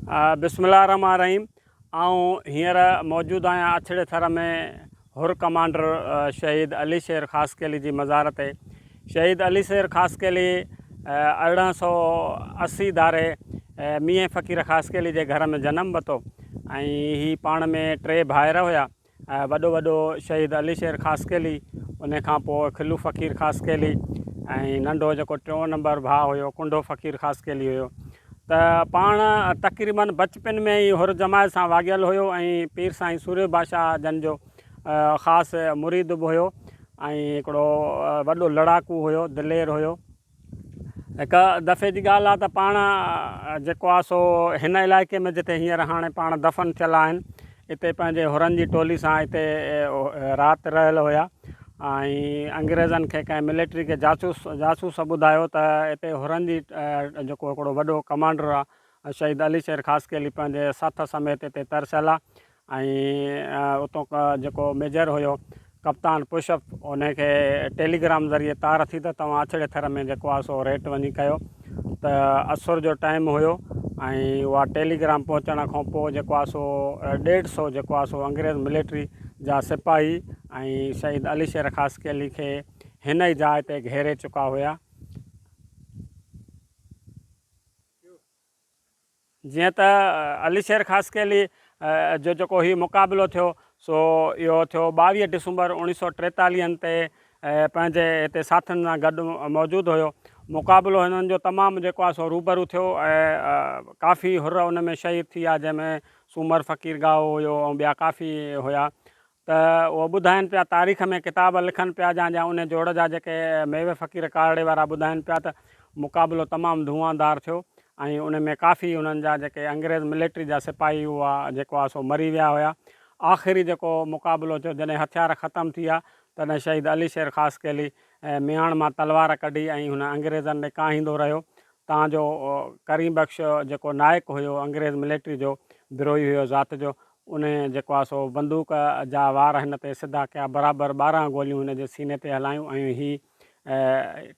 بسم الله الرحمٰن الرحيم آئون هينئر موجود آهيان اڇڙي ٿر ۾ حر ڪمانڊر شهيد علي شير خاصخيلي جي مزار تي. شهيد علي شير خاصخيلي 1880 ڌاري مينهن فقير خاصخيلي جي گهر ۾ جنم ورتو ۽ هي پاڻ ۾ ٽي ڀائر هيا. وڏو وڏو شهيد علي شير خاصخيلي، ان کان پوء کلو فقير خاصخيلي ۽ ننڍو جيڪو ٽيون نمبر ڀاء هيو ڪنڊو فقير خاصخيلي هيو ته پاڻ تقريبن بچپن ۾ ئي حر جماعت سان واڳيل هيو ۽ پير سائين سورهيه بادشاهه جن جو خاص مريد به هيو ۽ هڪڙو وڏو لڙاڪو هيو دلير هيو. هڪ دفعي جي ڳالهه آ ته پاڻ جيڪو آ سو هن علائقي ۾ جتي هينئر هاڻي پاڻ دفن ٿيل آهن اتي پنهنجي حرن جي ٽولي سان اتي رات رهيل هيا ۽ انگريزن کي ڪنهن ملٽري کي جاسوس جاسوس ٻڌايو ته اتي حرن جي جيڪو هڪڙو وڏو ڪمانڊر آ شهيد علي شير خاصخيلي پنهنجي ساٿ سميت اتي ترسيل آ ۽ اتو جيڪو ميجر هيو ڪپتان پشپ ان کي ٽيليگرام ذريعي تار ٿي ته توهان اڇڙي ٿر ۾ جيڪو آ سو ريٽ وڃي ڪيو ته اسر جو ٽائيم هيو ۽ اها ٽيليگرام پهچڻ کان پوء جيڪو آ سو ڏيڍ سو جيڪو آ سو انگريز ملٽري جا سپاهي ۽ شهيد علي شير خاصخيلي کي هن ئي جاء تي گهيري چڪا هيا. جيئن ته علي شير خاصخيلي جو جيڪو هي مقابلو ٿيو سو اهو ٿيو 22 ڊسمبر اوڻيهه سو ٽيتاليهن تي پنهنجي هتي ساٿين سان گڏ موجود هيو. مقابلو هنن جو تمام جيڪو آهي سو روبرو ٿيو ۽ ڪافي حر ان ۾ شهيد ٿي ويا جنهن ۾ سومر فقير ڳاهو هيو ۽ ٻيا ڪافي هيا. ته اهو ٻڌائين پيا تاريخ ۾ ڪتاب لکن پيا جا جا انهي جوڙ جا جيڪي ميوي فقير ڪارڙي وارا ٻڌائين پيا ته مقابلو تمام ڌوئان دار ٿيو ۽ ان ۾ ڪافي انهن جا جيڪي انگريز ملٽري جا سپاهي هئا جيڪو آ سو مري ويا هيا آخري جيڪو مقابلو ٿيو جڏهن هٿيار ختم ٿي ويا تڏهن شهيد علي شير خاصخيلي مياڻ مان تلوار ڪڍي ۽ هن انگريزن ڏي ڪاهيندو رهيو تان جو ڪريم بخش جيڪو نائڪ هيو انگريز ملٽري جو بروهي هيو ذات جو انهي جيڪو آ سو بندوق جا وار هن تي سڌا ڪيا برابر 12 گوليون هن جي سيني تي هلايون ۽ هي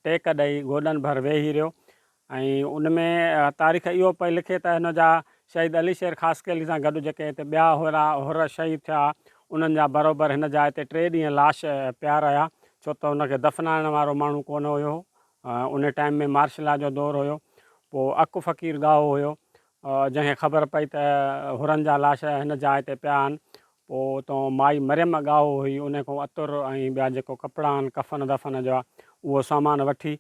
ٽيڪ ڏئي گوڏن ڀر ويهي رهيو ۽ ان ۾ تاريخ اهو پئي لکي ته هن جا شهيد علي شير خاصخيلي سان گڏ جيڪي هتي ٻيا حرا حر شهيد ٿيا انهن جا بروبر هن جا هتي ٽي ڏينهن لاش پيا رهيا ڇو ته هن کي دفنائڻ وارو ماڻهو ڪونه هيو ان ٽائيم ۾ مارشل لا جو دور هيو. پوء اڪ فقير ڳاهو هيو، جنهن کي خبر پئي ته حرن جا لاش هن جاء تي پيا آهن. پوء اتان مائي مريم ڳاهو هئي، ان کان عطر ۽ ٻيا جيڪو ڪپڙا آهن ڪفن دفن جا، اهو سامان وٺي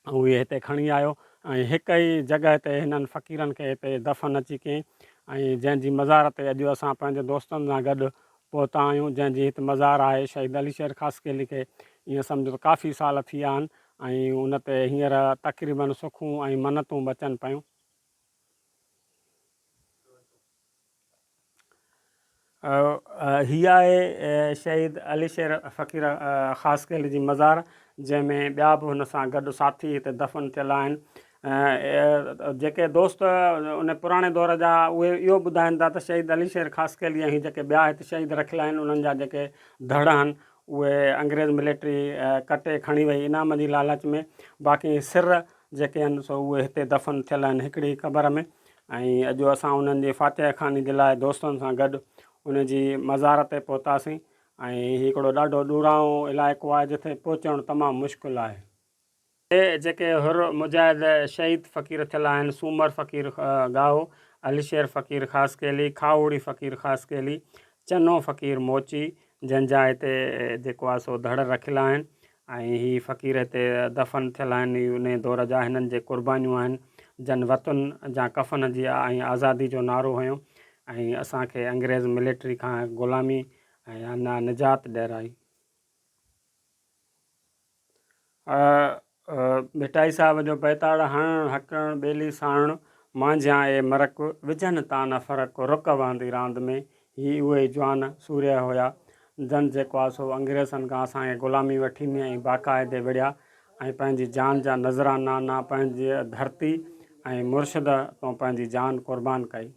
اهي هتي کڻي آيو ۽ هڪ ئي جڳهه تي هنن فقيرن کي هتي دفن اچي ڪيائين ۽ جنهن جي مزار تي اڄ اسان پنهنجي دوستن سان گڏ پهتا آهيون، جنهن جي هت مزار آهي، شهيد علي شير خاصخيلي کي ائين سمجهو ته ڪافي سال ٿي ويا آهن ۽ ان تي هينئر تقريباً سکون ۽ منتون به اچن پيون. هي آهي شهيد علي شير فقير خاصخيلي جي مزار، جنهن ۾ ٻيا به هن سان گڏ ساٿي هتي دفن ٿيل آهن. جيڪي دوست ان پراڻي دور جا اهي اهو ٻڌائين ٿا ته شهيد علي شير خاصخيلي ۽ جيڪي ٻيا هت شهيد رکيل آهن انهن جا جيڪي ڌڙ آهن اهي انگريز ملٽري ڪٽي کڻي وئي انعام جي لالچ ۾ باقي سر جيڪي آهن سو اهي هتي دفن ٿيل آهن هڪڙي قبر ۾ ۽ اڄ اسان انهن جي فاتحه خواني جي لاء دوستن سان گڏ ان جي مزار تي پهتاسين ۽ هي هڪڙو ڏاڍو ڏورانهون علائقو آهي جتي پهچڻ تمام مشڪل آهي. هي جيڪي حر مجاهد شهيد فقير ٿيل آهن، سومر فقير ڳاهو، علي شير فقير خاصخيلي، کاهوڙي فقير خاصخيلي، چنو فقير موچي، جن جا هتي جيڪو آهي سو ڌڙ رکيل آهن ۽ هي فقير هتي دفن ٿيل آهن، هي انهي دور جا هنن جي قربانيون آهن، جن وطن جا ڪفن جي ۽ آزادي جو نعرو هنيو ۽ اسان کي انگريز ملٽري کان غلامي ۽ نجات ڏيارائي. ڀٽائي صاحب جو بيتاڙ هڻڻ هڪڻ ٻيلي ساڻڻ مانجهيان اي مرڪ وجهن تان نه فرق رڪ وهندي راند ۾ هي اهي جوان سورهيه هيا جن جيڪو آ سو انگريزن کان اسان کي غلامي وٺي ني ۽ باقاعدي وڙهيا ۽ پنهنجي جان جا نذرانا نا پنهنجي ڌرتي ۽ مرشد تون پنهنجي جان قربان ڪئي.